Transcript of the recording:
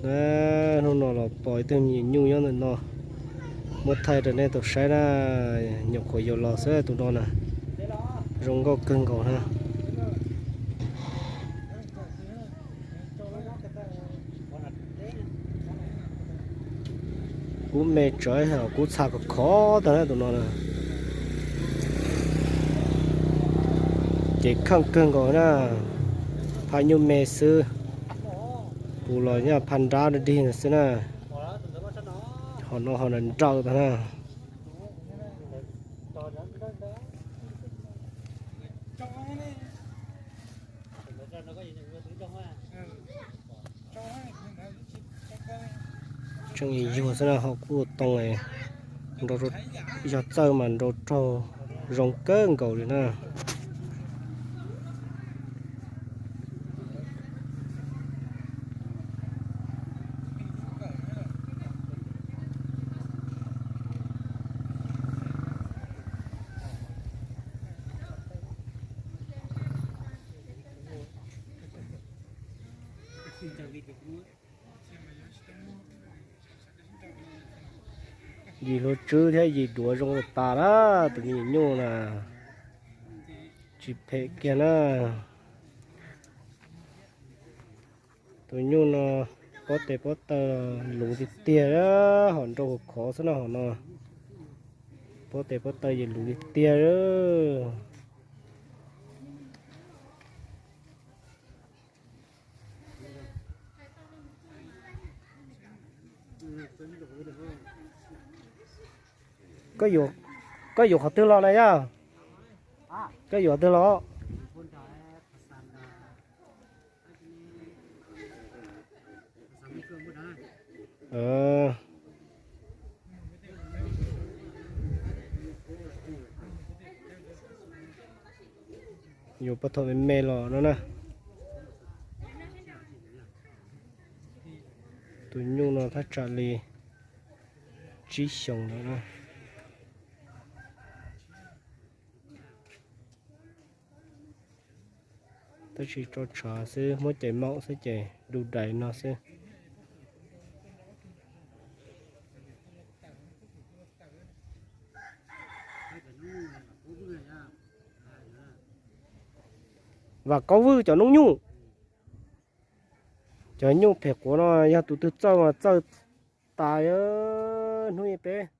Na, hnub no los pom ib tug me nyuam nyuj nyob ntawm no, muab thaij rau nej tau saib na. Nyuam qhuav yuav los xwb tus no na, zoo nkauj kawg nkaus na. Kub me tsawv, kub txha khov khov tag na tus no na. Ces kheej kawg nkaus na, phaj nyuj me xwb. Kuv los nyaj phaj nrab dig dig xwb na. Ho no ho nrawm tag na. Tseem yuag xwb na, ho kuj too, yog txawj mas nrau raug zoo kawg nkaus li na. Yim hluav tswb thiab yim duav zoo tas tas na, tus me nyuam nyuj na, tsis phem kiag na. Tus nyuj no pob tes pob taw luv tiag tiag, ho nrau khov khov xwb na ho no. Pob tes pob taw yim luv tiag tiag. Koj yuav qhov twg los na yog? Koj yuav qhov twg los? Yuav pab thaum me me los no na. Tus nyuj no thaj tsam li tsib xyoos lawm na. Tab sis tso tshav xwb, muab cais maum xwb ces du dais no xwb. Vam Kaub Vwj cov noob nyuj. Cov nyuj phem quav no yog tus twg txawj mas txawj tas hnub ib peb.